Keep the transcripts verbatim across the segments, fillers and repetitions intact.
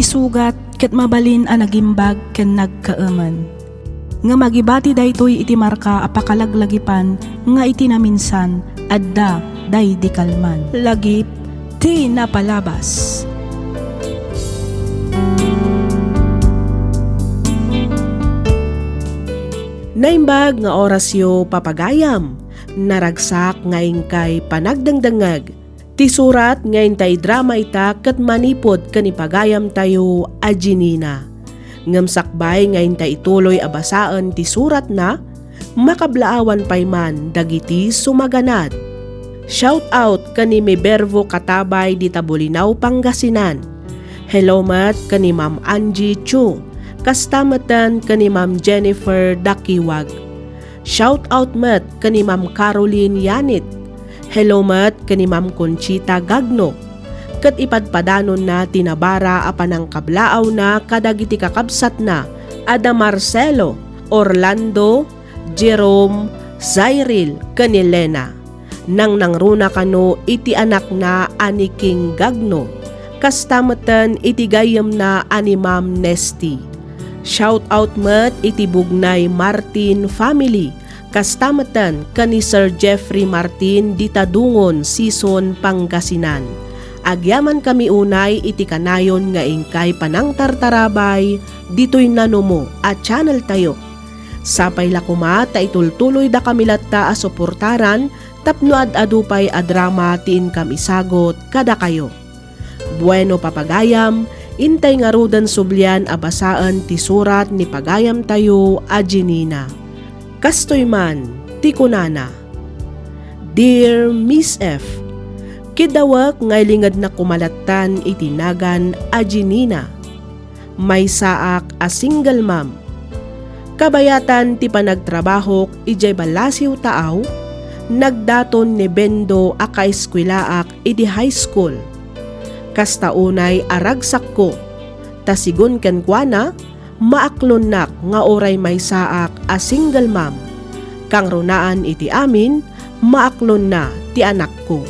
Sugat ket mabalin a nagimbag ken nagkaemen. Ngem agibati daytoy iti marka a pakalaglagipan nga iti naminsan, adda daydi kalman. Lagip ti napalabas. Naimbag nga orasyo, papagayam. Naragsak nga inkay panagdengdengngeg. Ti surat nga inta idrama ita ket manipud ken ni pagayamtayo a Jenina. Ngem sakbay nga inta ituloy a basaen ti suratna, makablaawan pay man dagiti sumaganad. Shout out ken ni Mibervo Katabay dita Bolinao, Pangasinan. Hello met ken ni Ma'am Angie Chu, kasta metten ken ni Ma'am Jennifer Dakiwag. Shout out met ken ni Ma'am Caroline Yanit. Hello met ken ni Ma'am Conchita Gagno. Ket ipadpadanonna ti nabara a panangkablaawna kadagiti kakabsatna a da Marcelo, Orlando, Jerome, Zairil, ken ni Lena. Nangnangruna kano iti anakna a ni King Gagno, kasta metten iti gayyemna a ni Ma'am Nesty. Shout out met iti Bugnay Martin family, kasta metten ken ni Sir Jeffrey Martin dita Dungon, Sison, Pangasinan. Agyamankami unay iti kanayon nga inkay panangtartarabay ditoy nanumo a channeltayo. Sapay la koma ta itultuloydakami latta a suportaran tapno ad-adu pay a drama ti inkam isagut kadakayo. Bueno, papagayam, intay ngaruden sublian a basaen ti surat ni pagayamtayo a Jenina. Kastoy man ti kunana, "Dear Miss F, kidawek nga ilingednak koma lattan iti nagan a Jenina. Maysaak a single mom. Kabayatan ti panagtrabahok idiay Balasiw, Taaw, nagdaton ni Bendo a kaeskuelaak idi high school. Kasta unay a ragsakko, ta sigun kenkuana, maaklonnak nga uray maysaak a single mom. Kangrunaan iti amin, maaklonna ti anakko.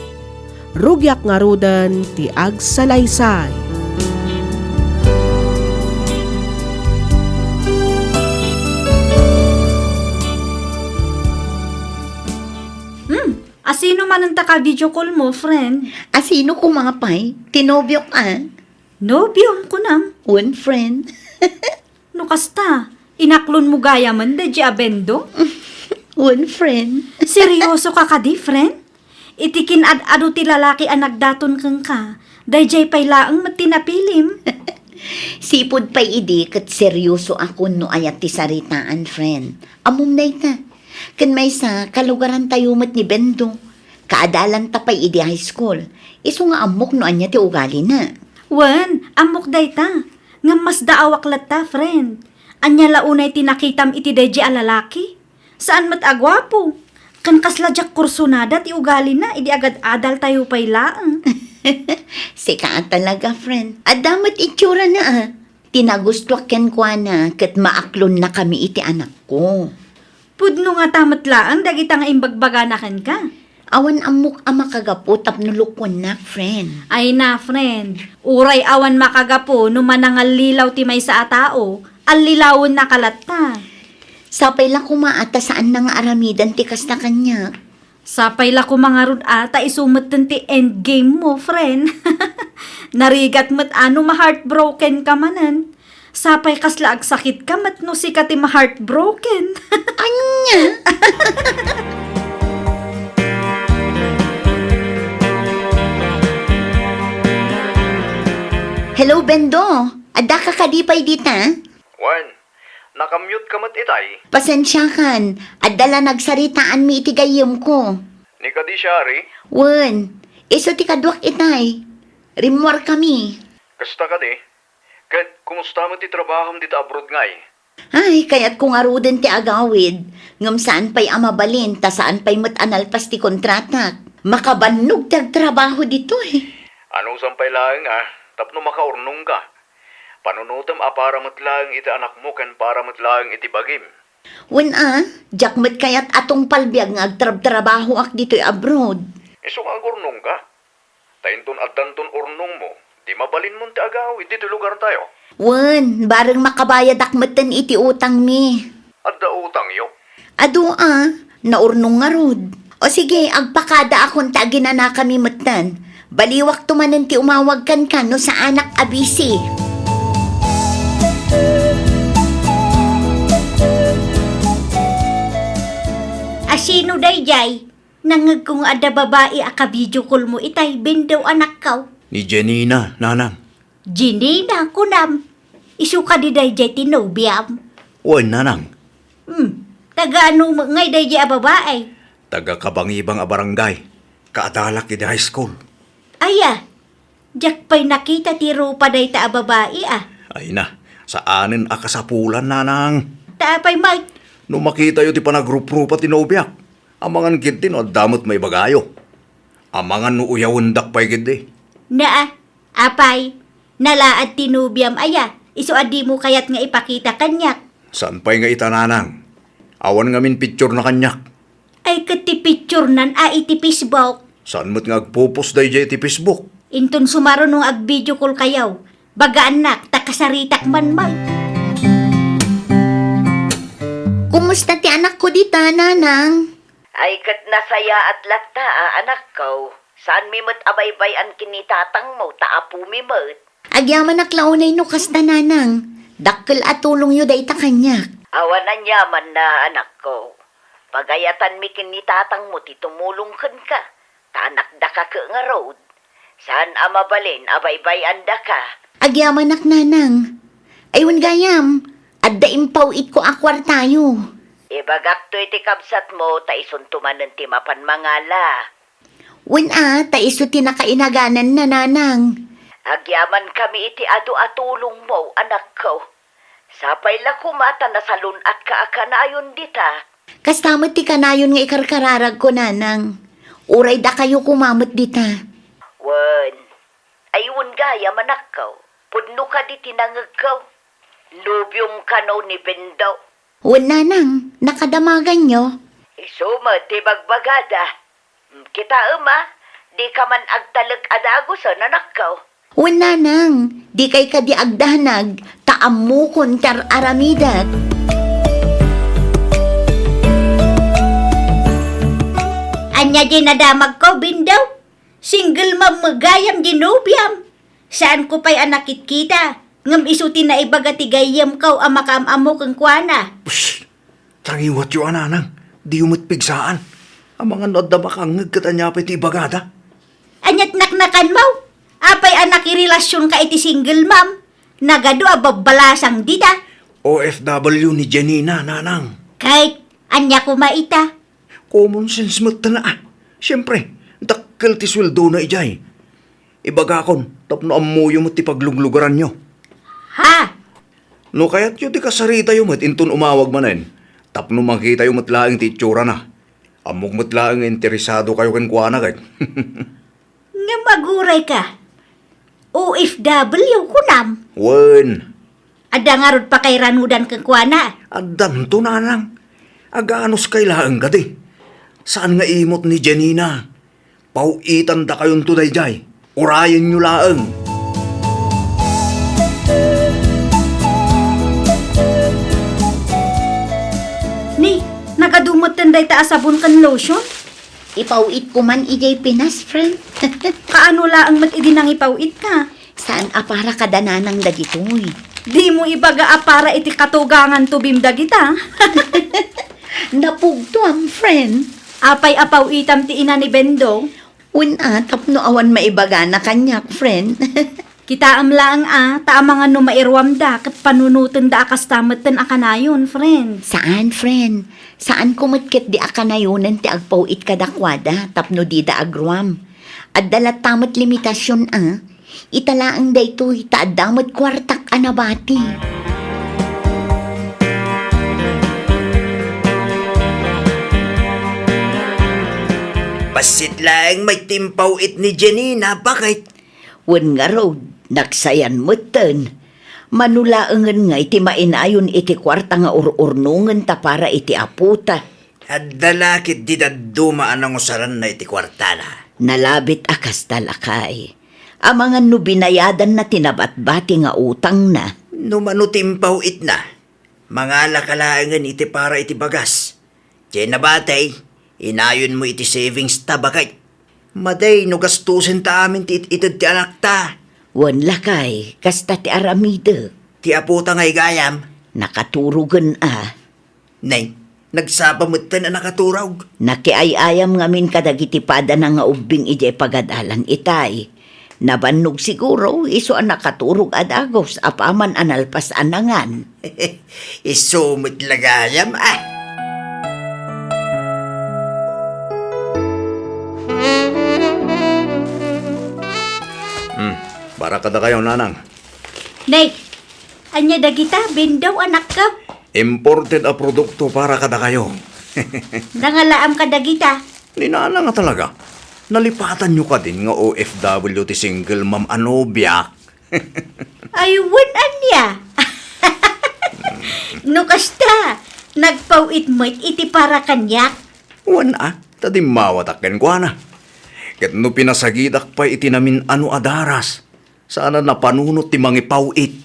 Rugiak ngaruden ti agsalaysay." Hmm, asino manen ta ka-video call mo, friend? Asino koma pay? Ti nobiok a? Nobiom, kunam? Wen, friend. No kasta, inaklonmo gayamen daydi a Bendo? Wen, friend. Serioso ka kadi, friend? Iti kin-ad-adu ti lalaki a nagdaton kenka, daydiay pay laeng met ti napilim. Sipud pay idi ket seriosoakon no aya ti saritaan, friend. Ammom dayta. Ken maysa, kalugarantayo met ni Bendo. Kaadalanta pay idi high school. Isu nga ammok no ania ti ugalina. Wen, ammok dayta. Ngem masdaawak latta, friend. Ania la unay ti nakitam iti daydi a lalaki? Saan met a guapo. Ken kasla diak kursunada ti ugalina idi agad-adaltayo pay laeng. Sika a talaga, friend. Adda met itsura na, a. Ti nagustuak kenkuana ket maaklonnakami iti anakko. Pudno ngata met laeng dagita nga imbagbagana kenka. Awan ammok a makagapu tapno lukuennak, friend. Ay na, friend. Uray awan makagapu no manangallilaw ti maysa a tao, allilawennaka latta. Sapay la koma a ta saanna nga aramiden ti kasta kaniak. Sapay la koma ngarud a ta isu metten ti endgame mo, friend. Narigat met a no ma-heartbroken ka manen. Sapay kasla agsakitka met no sika ti ma-heartbroken. Ania? Hello, Bendo. Addaka kadi pay dita? Wen, naka-mute ka met itay? Pasensiakan, adda la nagsaritaanmi iti gayyemko. Ni kadi siari? Wen, isu ti kaduak itay. Rimmuarkami. Kasta kadi? Ket kumusta met ti trabahom dita abroad ngay? Ay, kayatko ngaruden ti agawid, ngem saan pay a mabalin ta saan pay met a nalpas ti kontratak. Makabannog ti agtrabaho ditoy. Anusan pay laeng a, tapno makaurnongka. Panunotem a para met laeng iti anakmo ken para met laeng iti bagim. Wen a, diak met kayat a tungpal biag nga agtrabtrabahoak ditoy abroad. Isu nga agurnongka? Ta inton addanton urnongmo, Ti mabalinmon ti agawid ditoy lugartayo. Wen, bareng makabayadak metten iti utangmi. Adda utangyo? Adu a, naurnong ngarud. O sige, agpakadaakon ta aginanakami metten. Baliwakto manen ti umawag kenka no saanak a busy. A sino daydiay? Nangngegko nga adda babai a ka-video call mo itay, Bendaw, anakko. Ni Jenina, nanang. Jenina, kunam. Isu kadi daydiay ti nobiam? Wen, nanang. Hmm, taga ano met ngay daydiay a babai? Taga Kabangibang a barangay. Kaadalak idi high school. Aya, diak pay nakita ti rupa dayta a babai, a. Ay na, saanen a kasapulan, nanang. Ta apay met? No makitayo ti panagruprupa ti nobiak, amangan ketdi no adda met maibagayo. Amangan no uyawendak pay ketdi. Naa, apay, nalaad ti nobiam aya, isu a dimo kayat nga ipakita kaniak. Saan pay nga ita, nanang? Awan ngamin picturena kaniak. Ay, ket ti picturenan a iti Facebook. Saan met nga agpupos daydiay iti Facebook? Inton sumaruno nga ag-video call kayo, bagaannak ta kasaritak man met. Kumusta ti anakko dita, nanang? Ay, ket nasayaat latta a anakko. Saanmi met a baybay-an ken ni tatangmo ta apomi met. Agyamanak la unay no kasta, nanang. Dakkel a tulongyo dayta kaniak. Awan aniamanna, anakko. Pagayatanmi ken ni tatangmo ti tumulong kenka, ta anakdaka ket ngarud. Saan a mabalin a baybay-andaka. Agyamanak, nanang. Ay, wen gayam, adda impaw-itko a kuartayo. Ibagakto iti kabsatmo ta isunto manen ti mapan mangala. Wen a, ta isu ti nakainagananna, nanang. Agyamankami iti adu a tulongmo, anakko. Sapay la koma ta nasalun-atka a kanayon dita. Kasta met ti kanayon nga ikarkararagko, nanang. Uray dakayo koma met dita. Wen. Ay, wen gayam, anakko. Pudno kadi ti nangegko. Nobiom kano ni Bendo. Wen, nanang, nakadamaganyo. Isu met ti bagbagada. Kitaem a, dika man agtalek a dagusen, anakko. Wen, nanang, dikay kadi agdanag, ta ammokon ti ar-aramidek. Ania diay nadamagko, Bendo? Single mom met gayam di nobiam. Saanko pay a nakitkita, ngem isu ti naibaga ti gayyemko a makaam-ammo kenkuana. Psst! Tangiwatyo a, nanang, diyo met pigsaan. Amangan no adda makangngeg ket ania pay ti ibagada. Ania't naknakanmo? Apay a nakirelasionka iti single mom? Nagadu a babbalasang dita. O F W ni Janina, nanang. Kay, ania koma ita? Common sense met a. Siempre, dakkel ti sueldona idiay. Ibagakon, tapno ammoyo met ti pagluglugaranyo. Ha? No kayatyo ti kasaritayo met inton umawag manen, tapno makitayo met laeng ti itsurana. Ammok met laeng nga interesado kayo kenkuana ket. Ngem aguray ka. O F W kunam? Wen. Adda ngarud pakairanudan kenkuana? Addanto, nanang. Aganuskay laeng kadi. Saan nga imot ni Janina. Paw-itandakayonto daydiay. Urayenyo laeng. Ni, nagadu metten dayta a sabon ken lotion? Ipaw-itko man idiay Pinas, friend. Kaano laeng met idi nangipaw-itka? Saan a para kada nanang dagitoy. Dimo ibaga a para iti katugangan tubim dagita. Napugtoam, friend. Apay a paw-itam ti ina ni Bendo? Wen a, tapno awan maibagana kaniak, friend. Kitaem laeng a, ta amangan no mairuamda ket panunotenda a kasta metten a kanayon, friend. Saan, friend. Saanko met ketdi a kanayonen ti agpaw-it kadakuada tapno dida agruam. Adda latta met limitasion a. Ita laeng daytoy ta adda met kuartak a nabati. Bassit laeng met ti impaw-it ni Janina, baket. Wen ngarud, naksayan metten. Mano laengen ngay ti mainayon iti kuarta nga ur-urnongen ta para iti apota? Adda la ketdi dadduma a nangusaranna iti kuartana. Nalabit a kasta, lakay. Amangan no binayadanna ti nabatbati nga utangna. No mano ti impaw-itna, mangalaka laengen iti para iti bagas. Diay nabatay, inayonmo iti savings ta, baket. Madi no gastusen ta amin ti it-ited ti anakta. Wen, lakay, kasta ti aramidek. Ti apota nga igayam. Nakaturogen a. Nay, nagsapa metten a nakaturog. Nakiay-ayam ngamin kadagiti padana nga ubbing idiay pagad-alan itay. Nabannog siguro, isu a nakaturog a dagus apaman a nalpas a nangan. Isu met la gayam, ah. Hmm, para kadakayo, nanang. Nay, ania dagita, Bendaw, anakko? Imported a produkto para kadakayo. Nangalaam kadagita? Ni nanang a talaga. Nalipatanyo kadin nga O F W ti single mom a nobiak? Ay, wen, ania? No kasta, nagpaw-it met iti para kaniak? Wen a, ta dimmawatak kenkuana. Ket no pinasagidak pay iti namin-ano a daras, saan a napanunot ti mangipaw-it.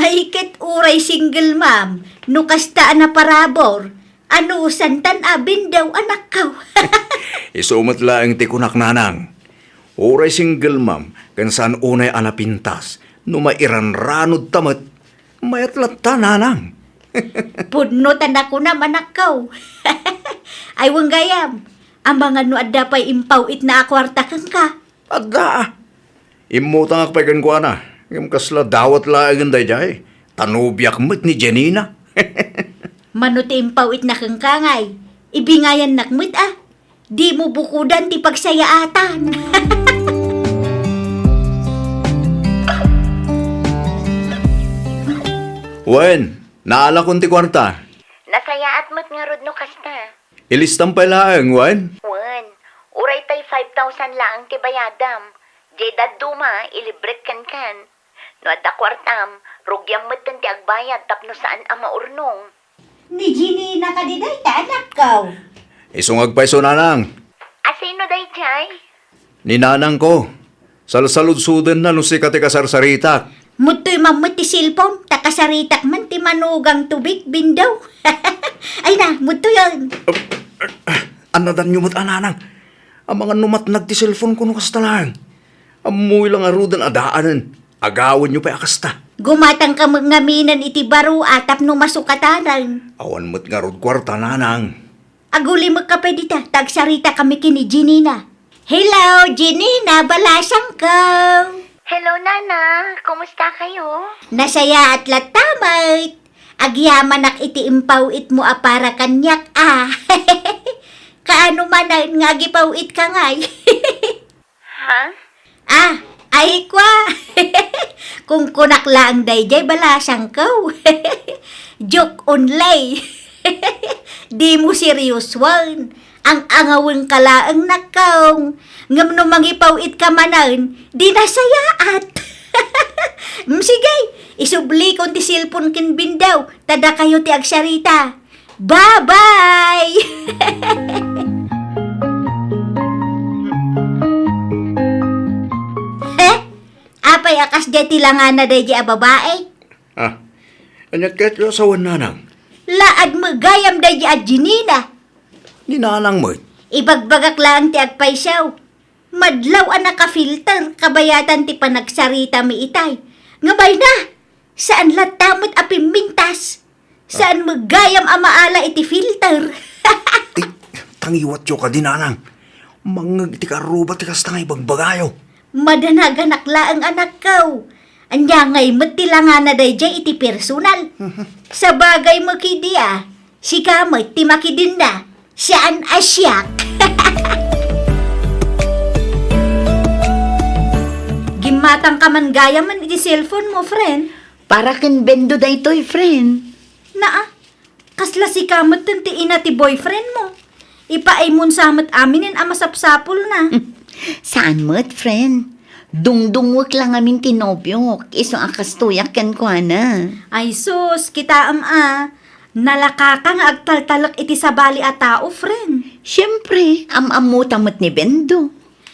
Ay, ket uray single mom, no kasta a naparabur, anusantan a, Bendaw, anakko? Isu met laeng ti kunak, nanang. Uray single mom ken saan unay a napintas, no mairanranod ta met, mayat latta, nanang. Pudno ta nakunam, anakko. Ay, wen gayam, amangan no adda pay impaw-itna a kuarta kenka. Adda a. Immutangak pay kenkuana, ngem kasla dawat laengen daydiay, ta nobiak met ni Janina. Mano ti impaw-itna kenka ngay, ibingayannak met a. Dimo bukodan ti pagsayaatan. Wen, naalakon ti kuarta. Nasayaat met ngarud no kasta. Ilistam pay laeng, wen? Wen, uray tay five thousand laeng ti bayadam. Diay dadduma, ilibrek kenkan. No adda kuartam, rugiam metten ti agbayad tapno saan a maurnong. Ni Janina kadi dayta, anakko? Isu nga agpayso, nanang. A sino daydiay? Ni nanangko. Salsaludsodenna no sika ti kasarsaritak. Mudtoy man met ti cellphone, ta kasaritak man ti manugang tubig, Bendaw. Ay na, mudtoyen. Annadanyo met a, nanang. Amangan no matnag ti cellphone ko no kasta laeng. Ammoyo la ngaruden a daanen. Agawenyo pay a kasta. Gumatangka met ngaminen iti baro a tapno masukatanan. Awan met ngarud kuarta, nanang. Agulimekka pay dita, ta agsaritakami ken ni Janina. Hello, Janina, balasangko. Hello, Nana. Kumusta kayo? Nasayaat latta met. Agyamanak iti impaw-itmo a para kaniak, a. Kaano manen nga agipaw-itka ngay? Ha? Ah, ay kwa! Kunkunak laeng daydiay, balasangko. Joke only. Dimo seriosoan. Ang-angawenka laeng, nakko. Ngem no mangipaw-itka manen, di nasayaat. Mm, sige, isublikon ti cellphone ken Bendaw, ta dakayo ti agsarita. Bye-bye! He? Apay a kasdiay ti langana daydiay a babai? Ah, ania ket ti asawan, nanang? Laad met gayam daydiay a Janina. Ni nanang met? Ibagbagak laeng ti agpayso. Madlaw a nakafilter, kabayatan ti panagsaritami itay. Ngem ay na, saan latta met a pimmintas. Saan met gayam a maala iti filter. Ay, tangiwatyo kadi, nanang. Mangngeg ti karruba ti kasta nga ibagbagayo. Madanaganak laeng, anakko. Ania ngay met ti langana daydiay iti personal. Sabagay met kadi a, sika met ti makidinna. Saan a siak. Gimmatangka man gayamen iti cellphone mo, friend. Para ken Bendo daytoy, friend. Naa, kasla sika metten ti ina ti boyfriend mo. Ipaaymon sa met aminen a masapsapulna. Saan met, friend. Dungdungwek la ngamin ti nobiok, isu a kastoyak kenkuana. Ay sus, kitaem a. Nalakaka nga agtaltalek iti sabali a tao, friend. Siempre, am-ammota met ni Bendo.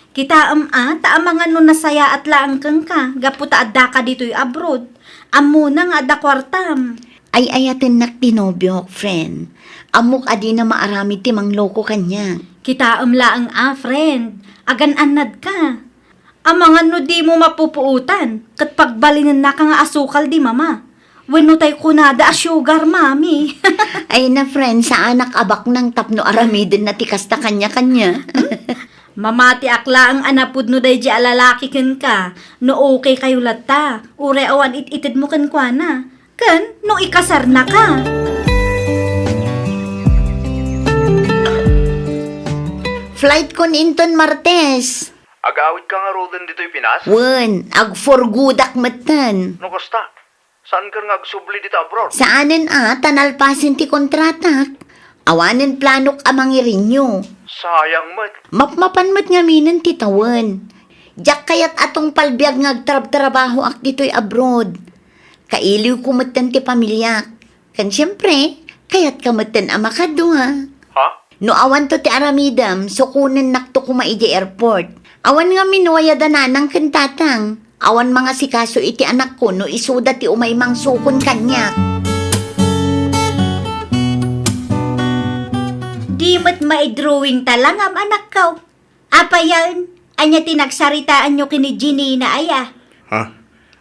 Kitaem a, ta amangan no nasayaat laeng kenka, gapu ta addaka ditoy abroad. Ammona nga adda kuartam. Ay-ayatennak ti nobiok, friend. Ammok a dina maaramid ti mangloko kaniak. Kitaem laeng a, friend. Agan-annadka. Amangan no dimo mapupuotan, ket pagbalinennaka nga asukal di mama. Wenno tay kunada a sugar mommy. Ay na, friend, saanak a baknang tapno aramidenna ti kasta kaniakania. Mamatiak laeng a napudno daydi a lalaki kenka, no okay kayo latta, uray awan it-itedmo kenkuana, ken no ikasarnaka. Flight kon inton Martes. Agawidka ngaruden ditoy Pinas? Wen, ag-for good-ak metten. No kasta, saan ken nga agsubli dita abroad? Saanen a, ta nalpasen ti kontratak. Awanen planok a mangi-renew. Sayang met. Mapmapan met ngaminen ti tawen. Diak kayat a tungpal biag nga agtrabtrabahoak ditoy abroad. Kailiwko metten ti pamiliak. Ken siempre, kayatka metten a makadua. Ha? No awanto ti aramidem, sukonennakto koma idiay airport. Awan ngamin no aya da nanang ken tatang. Awan mangasikaso iti anakko no isuda ti umay mangsukon kaniak. Di met maidrawing ta langam, anakko. Apayen, ania ti nagsaritaanyo ken ni Jenina aya? Ha?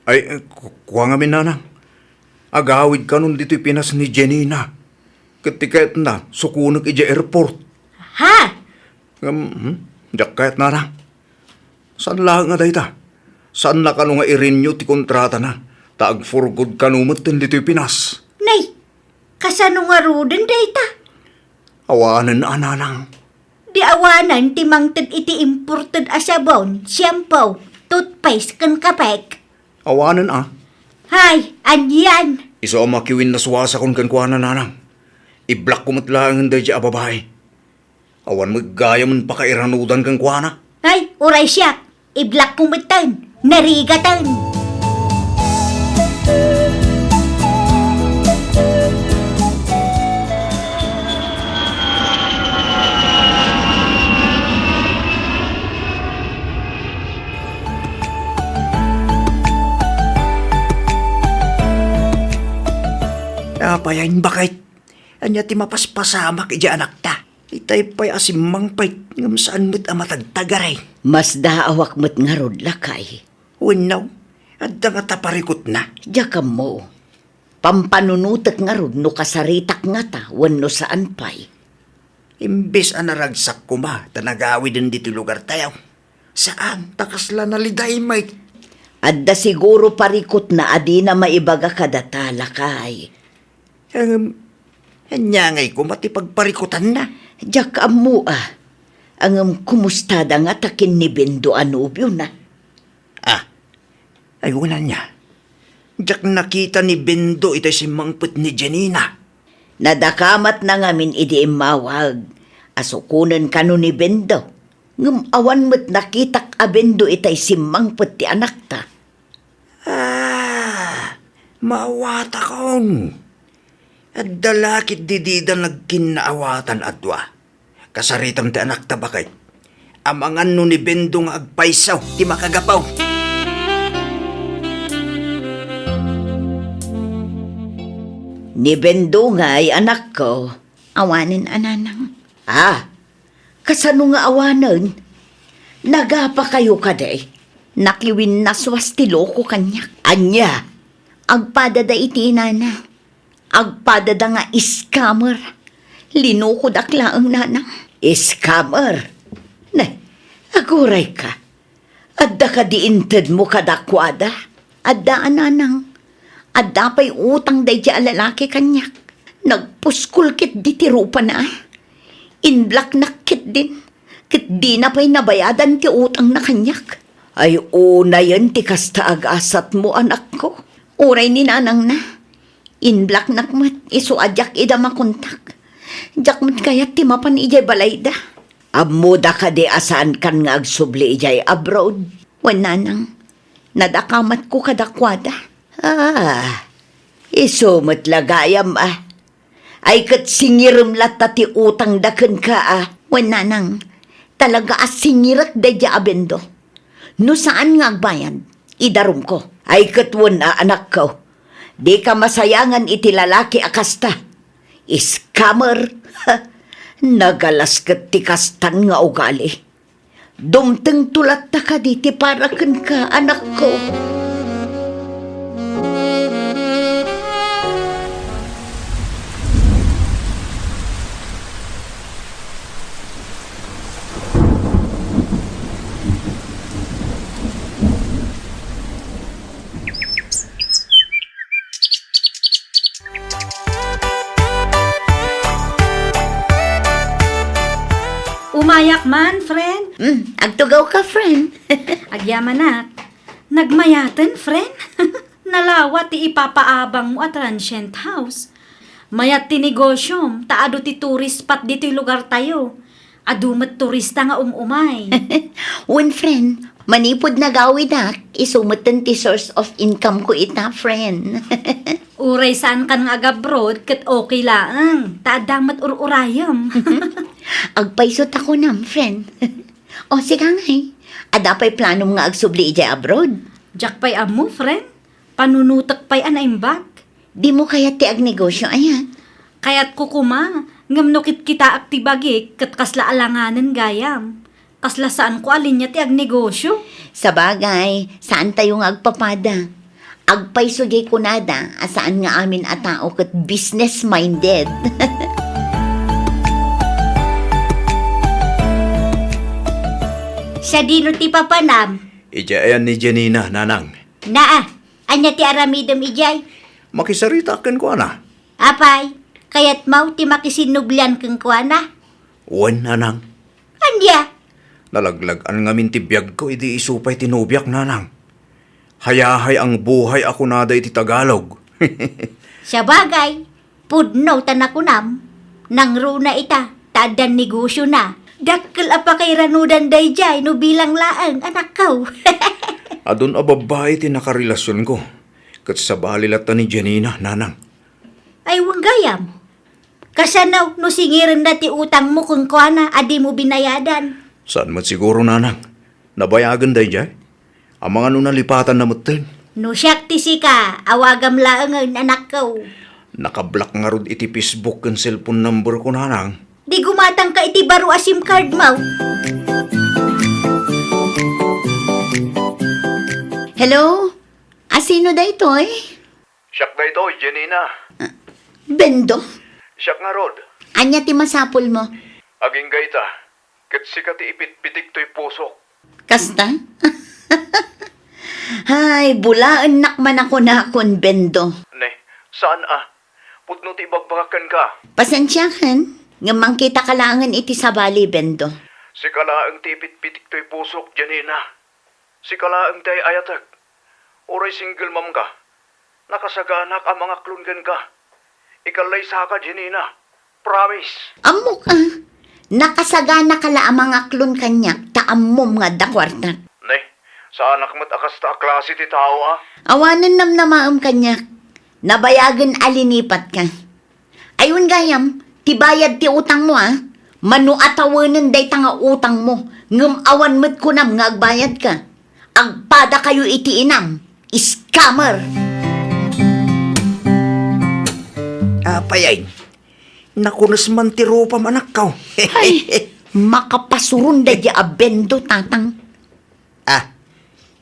Ay, ku-, kua ngamin, nanang. Agawid kanon ditoy Pinas ni Jenina. Ket ti kayatna, sukonek idiay airport. Ha? Ngem, hmm? Diak kayat, nanang. Saan laeng a dayta? Saanna kano nga i-renew ti kontratana, ta ag-for good kano metten ditoy Pinas. Nay, kasano ngaruden dayta? Awanen a, nanang. Di awanen ti mangted iti imported a sabon, shampoo, toothpaste, ken kapek. Awanen a. Hay, anian? Isu a makiwinnaswasakon kenkuana, nanang. Iblakko met laengen daydi a babai. Awan met gayam pakairanudan kenkuana. Ay, uray siak. Iblakko metten. Narigaten. Apay a imbakay? Ania ti mapaspasamak idiay anakta? Itay pay a simmangpet ngem saan met a matagtagari. Masdaawak met ngarud, lakay. Wenno, adda ngata parikutna? Diak ammo. Pampanunotek ngarud no kasaritak ngata wenno saan pay. Imbes a naragsak koma ta nagawiden ditoy lugartayo. Saan, ta kasla naliday met. Adda siguro parikutna a dina maibaga kadata, lakay. Ngem, ania ngay koma ti pagparikutanna? Diak ammo a. Ngem, kumustada ngata ken ni Bendo a nobiona? Ah, ay, wen ania. Diak nakita ni Bendo itay simmangpet ni Jenina. Nadakamatna ngamin idi immawag a sukonen kano ni Bendo. Ngem awan met nakitak a Bendo itay simmangpet ti anakta. Ah, maawatakon. Adda la ketdi dida nagkinnaawatan a dua. Kasaritam ti anakta, baket. Amangan no ni Bendo nga agpayso ti makagapu. Ni Bendo ngay, anakko. Awanen a, nanang. Ah, kasano nga awanen? Nagapakayo kadi? Nakiwinnaswas ti loko kaniak. Ania? Agpadada iti inana. Agpadada nga scammer. Linokodak laeng, nanang. Scammer? Ne, agurayka. Adda kadi intedmo kadakuada? Adda a, nanang. Adda pay utang daydi a lalaki kaniak. Nagpuskol ketdi ti rupana. Inblaknak ketdin. Ket dina pay nabayadan ti utangna kaniak. Ay, unayen ti kasta a gasatmo, anakko. Uray ni nanangna. Inblaknak met, isu a diak ida makontak. Diak met kayat ti mapan idiay balayda. Ammoda kadi a saankan nga agsubli idiay abroad? Wen, nanang, nadakamatko kadakuada. Ah, isu met la gayam a. Ay, ket singirem latta ti utangda kenka a. Wen, nanang, Talaga a singirek daydiay a Bendo. No saan nga agbayad, idarumko. Ay ket wen a, anakko, dika masayangan iti lalaki a kasta. Scammer. Nagalas ket ti kastan nga ugali. Dumtengto latta kadi ti para kenka, anakko. Umayak man, friend. Hmm, agtugawka, friend. Agyamanak. Nagmayaten, friend? Nalawa ti ipapaabangmo a transient house. Mayat ti negosyom, ta adu ti tourist spot ditoy lugartayo. Adu met turista nga um-umay. Wen, friend, manipud nagawidak, isu metten ti source of income ko ita, friend. Uray saankan nga agabroad, ket okay laeng, ta adda met ur-urayem. Agpayso ta kunam, friend. O, sika ngay, adda pay planom nga agsubli idiay abroad? Diak pay ammo, friend. Panunotek pay a naimbag. Dimo kayat ti agnegosyo, aya? Kayatko koma, ngem no kitkitaek ti bagik, ket kasla alanganen gayam. Kasla saanko a linia ti agnegosyo. Sabagay, saantayo nga agpapada. Agpayso diay kunada a saan nga amin a tao ket business-minded. Sadino ti papanam? Idiay ayan ni Janina, nanang. Naa, ania ti aramidem idiay? Makisaritaak kenkuana. Apay, kayatmo ti makisinnublian kenkuana? Wen, nanang. Ania? Nalaglag-an ngamin ti biagko idi isu pay ti nobiak, nanang. Hayahay ang buhay a kunada iti Tagalog. Sabagay, pudno ta nakunam, nangruna ita, ta addan negosyona. Dakkel a pakairanudan daydiay no bilang laeng, anakko. Adun a babbai ti nakarelasionko, ket sabali latta ni Janina, nanang. Ay, wen gayam. Kasano no singirenna ti utangmo kenkuana a dimo binayadan? Saan met siguro, nanang. Nabayagen daydiay. Amangan no nalipatanna metten. No siak ti sika, awagam laengen, anakko. Nakablock ngarud iti Facebook ken cellphone number ko, nanang. Di gumatangka iti baro a SIM card mo. Hello? Asino daytoy? Siak daytoy, Janina. Ah, Bendo? Siak ngarud. Ania ti masapulmo? Agingga ita, ket sika ti ipitpitik toy pusok. Kasta? Hay, bulaennak man a kunakon, Bendo. Ne, saan a? Pudno ti ibagbagak kenka. Pasensiakan, ngem mangkitaka laengen iti sabali, Bendo. Sika laeng ti ipitpitik toy pusok, Janina. Sika laeng ti ay-ayatek. Uray single mom ka, nakasaganak a mangaklon kenka. Ikalaysaka, Janina. Promise. Ammok a, nakasaganaka la a mangaklon kaniak ta ammom nga adda kuartak. Ne, saanak met a kasta a klase ti tao a. Awanen namnamaem kaniak. Nabayagen a linipatka. Ay, wen gayam, ti bayad ti utangmo, a. Mano a tawenen dayta nga utangmo, ngem awan met kunam nga agbayadka. Agpadakayo iti inam, scammer! Apay ay, nakunes man ti rupam, anakko. Ay, makapasuron daydiay a Bendo, tatang. Ah,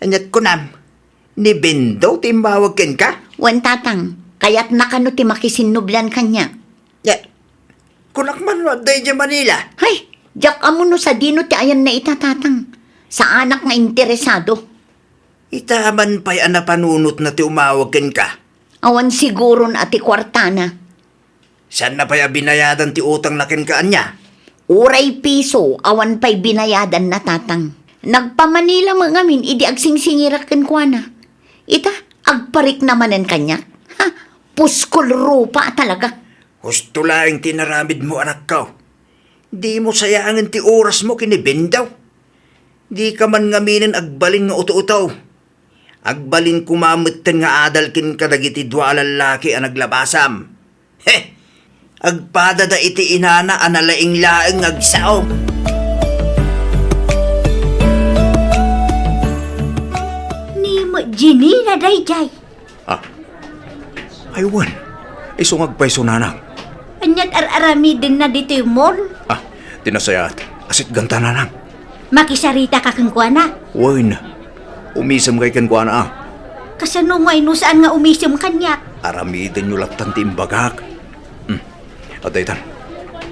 aniat kunam? Ni Bendo ti immawag kenka? Wen, tatang, kayatna kano ti makisinnublian kaniak. Ya, kunak man no adda idiay Manila. Hay, diak ammo no sadino ti ayanna ita, tatang. Saanak nga interesado. Ita man pay a napanunotna ti umawag kenka. Awan siguron a ti kuartana. Saanna pay a binayadan ti utangna kenka, ania? Uray piso, awan pay binayadanna, tatang. Nagpa-Manila met ngamin idi agsingsingirak kenkuana. Ita, agparikna manen kaniak. Ha, puskol rupa a talaga. Husto laeng ti inaramidmo, anakko. Dimo sayaengen ti orasmo ken ni Bendo. Dika man ngaminen agbalin nga uto-uto. Agbalin koma metten nga adal ken kadagiti dua a lallaki a naglabasam. He! Agpadada iti inana a nalaing laeng nga agsao. Jenny na daydiay. Ah. Ay, wen. Isu nga agpayso, nanang. Ania't ar-aramidenna ditoy mall? Ah, ti nasayaat. Asitganta, nanang. Makisarita ka kenkuana? Wen. Umisem kay kenkuana, ah. Kasano ngay no saan nga umisem kaniak? Aramidenyo lattan ti imbagak. Hmm. Adaytan.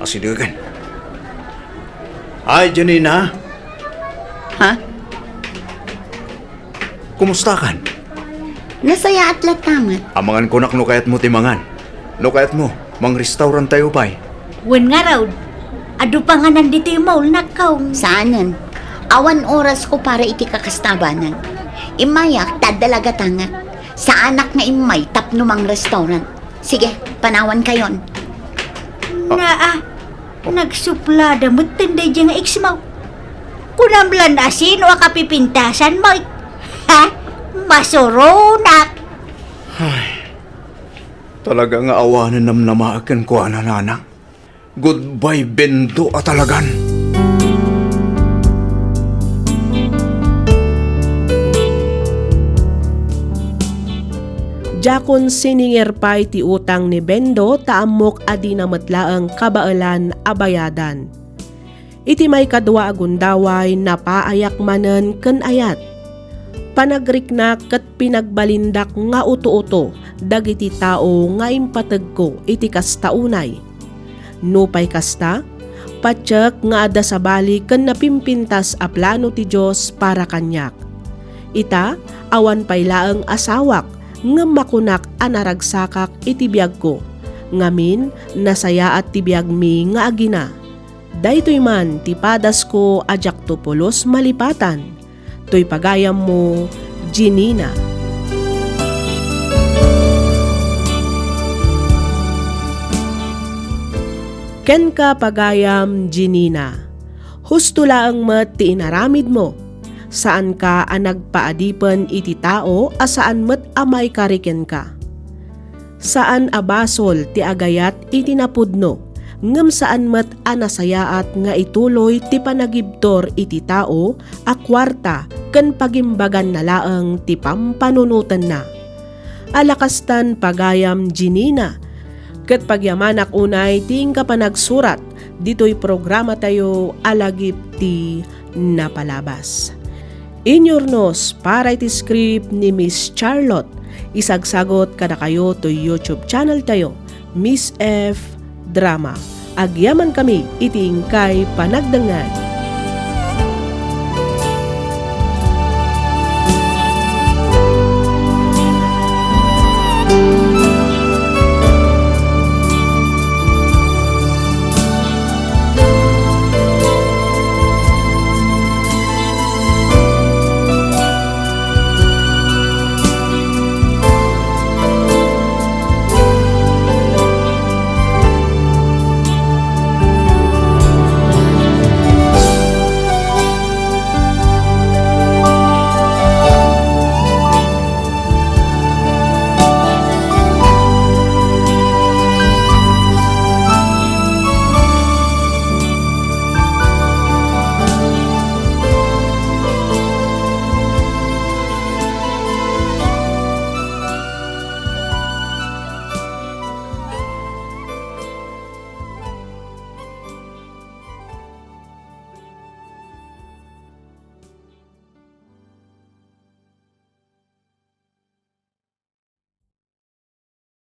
Asidegen. Ay, Janina. Ha? Kumusta kan? Nasayaat latta met. Amangan kunak no kayatmo ti mangan. No kayatmo, mangrestauranttayo pay. Wen ngarud, adu panganan ditoy mall, nakkaw. Saanen. Awan orasko para iti kakasta a banag. Immayak, ta adda la gatangak. Saanak nga immay tapno mangrestaurant. Sige, panawankayon. Ah. Naa, nagsuplada metten daydiay nga ex-mo. Kunam la no sino a kapipintasanmo. Ha? Masuronak! Ay, talaga nga awanen namnamaek kenkuana, nanang. Goodbye, Bendo a talagan. Diakon sininger pay ti utang ni Bendo ta ammok a dina met laeng kabaelan a bayadan. Iti maikadua a gundaway, napaayak manen ken ayat. Panagriknak ket pinagbalindak nga uto-uto dagiti tao nga impategko iti kasta unay. Nupay kasta, patiek nga adda sabali ken napimpintas a plano ti Dios para kaniak. Ita, awan pay laeng asawak, ngem makunak a naragsakak iti biagko. Ngamin, nasayaat ti biagmi nga agina. Daytoy man ti padasko a diakto pulos malipatan. Toy pagayammo, Jenina. Kenka, pagayam Jenina. Husto laeng met ti inaramidmo. Saanka a nagpaadipen iti tao a saan met a maikari kenka. Saan a basol ti agayat iti napudno, ngem saan met a nasayaat nga ituloy ti panagibtur iti tao a kuarta ken pagimbaganna laeng ti pampanunotenna. Ala kastan, pagayam Jenina, ket pagyamanak unay ti inka panagsurat ditoy programatayo a Lagip ti Napalabas. Inyurnos para iti script ni Miss Charlotte. Isagsagot kadakayo toy YouTube channel tayo, Miss F Drama. Agyamankami iti inkay panagdengngeg.